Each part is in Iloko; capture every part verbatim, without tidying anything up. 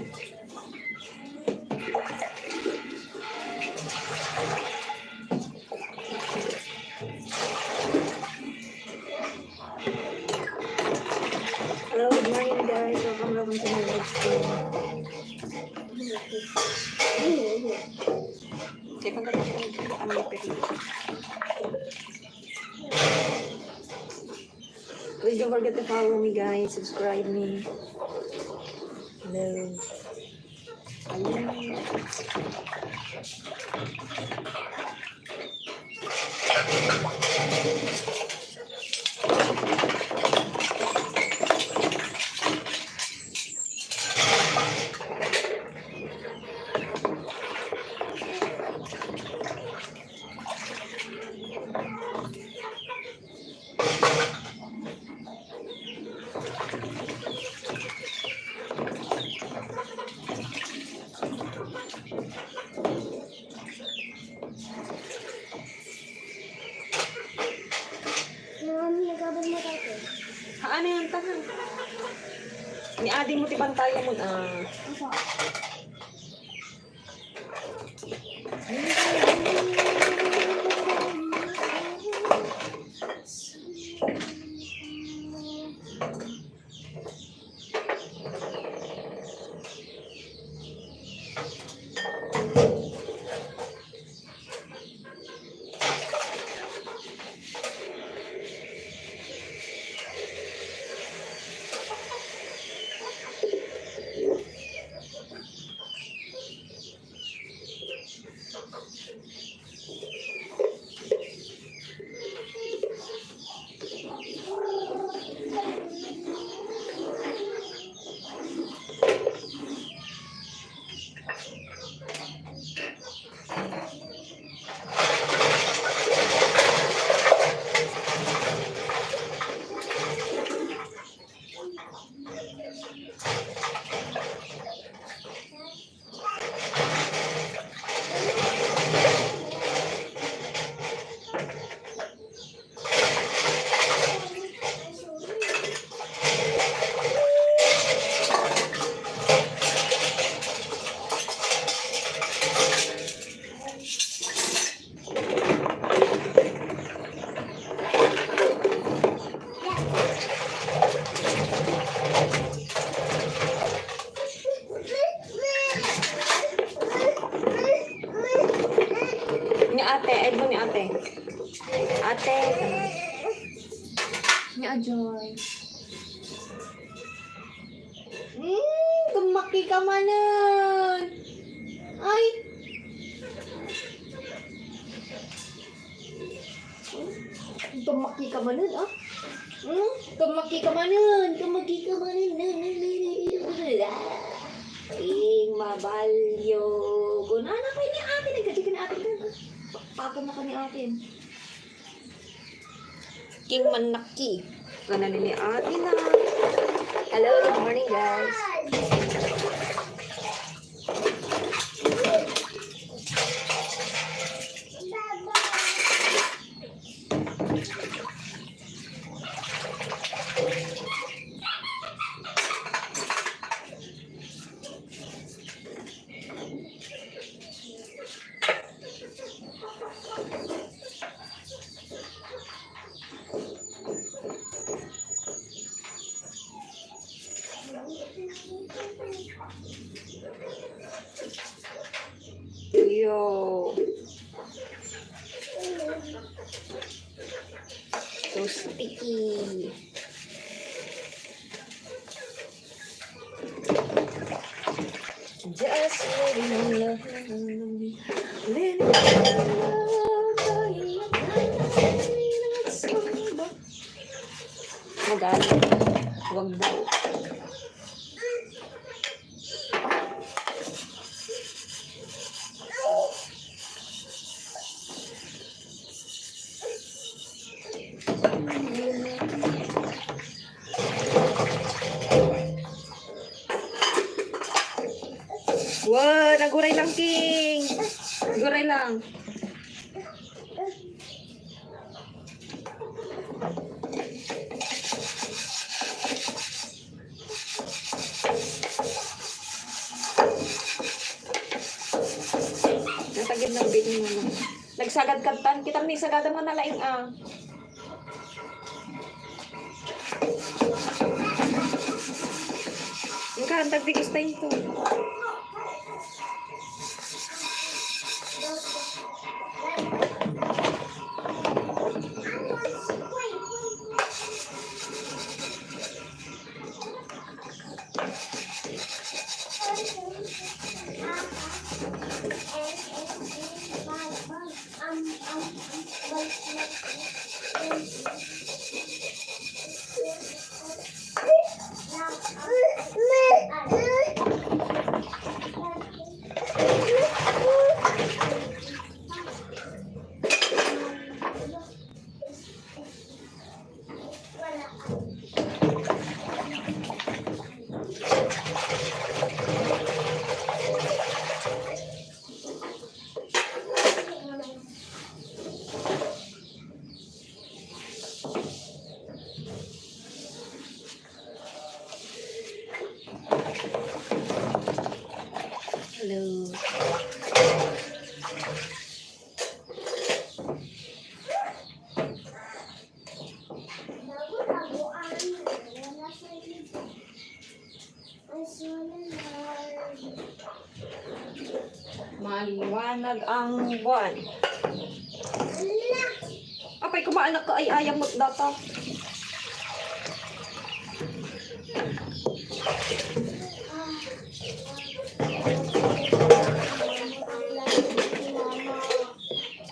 Hello, good morning, guys. Welcome, welcome to my live stream. Kaya pag ano yung pwede. Please don't forget to follow me, guys. Subscribe me. Hello. Ayun. Mami, nagabal mo tayo. Haan na yan, tahan. Ni adi mo ti pantay mo, ah. Apa? Ni ate, ay mo ni ate. Ate. Ni Ajoy. Hmm, tumaki ka manen. Ay. Tumaki ka manen, ah. Hmm? Tumaki ka manen. Tumaki ka manen. Ing mabalyo. Kunana ko ni ate, nagkadi ka ni ate ka. Pakon na ka ni ate. King manakki. Kana ni ate na. Hello, good morning, guys. Yo. So sticky. Just waiting on love. Leaning on love. Magalit. Huwag daw. Wow, naguray lang, King. Naguray lang. Nagbitin na lang. Nagsagad kadtan. Kita mi sagada mo na laing, ah. Ang kaantag di gusto ito. Hello. Maliwanag ang buwan. Apay, kumaanak ka, ay, ayam mo't data.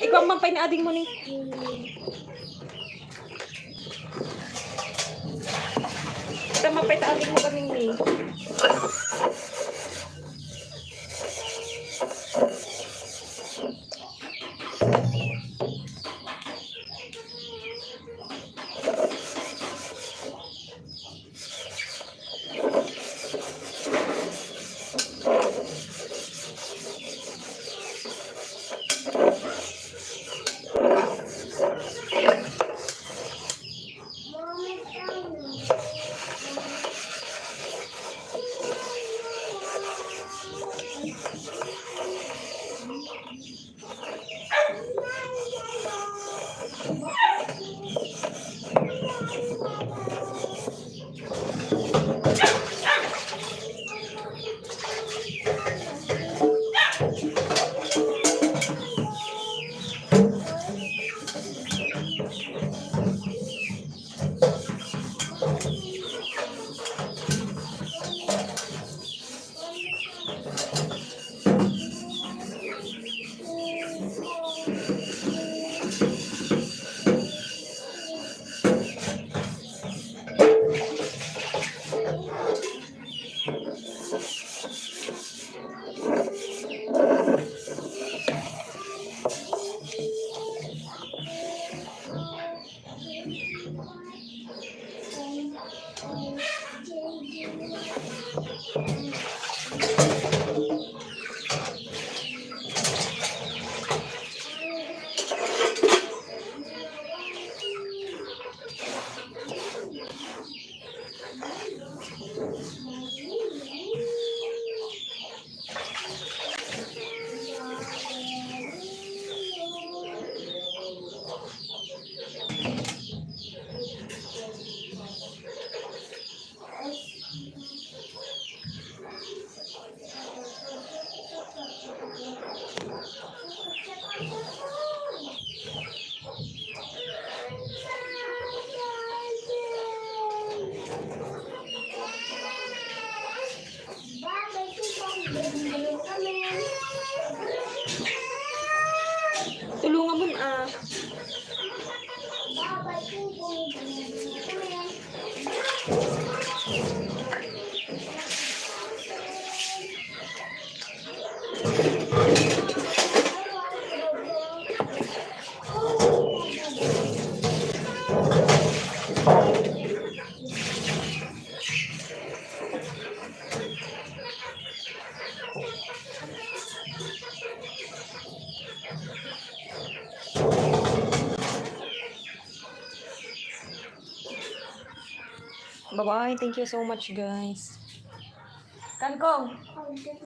Ikaw man pay ni ading mo ni. Tama pay ta ading mo kami ni. Tulungan mo, ah. Bye-bye. Thank you so much, guys. Kangkong.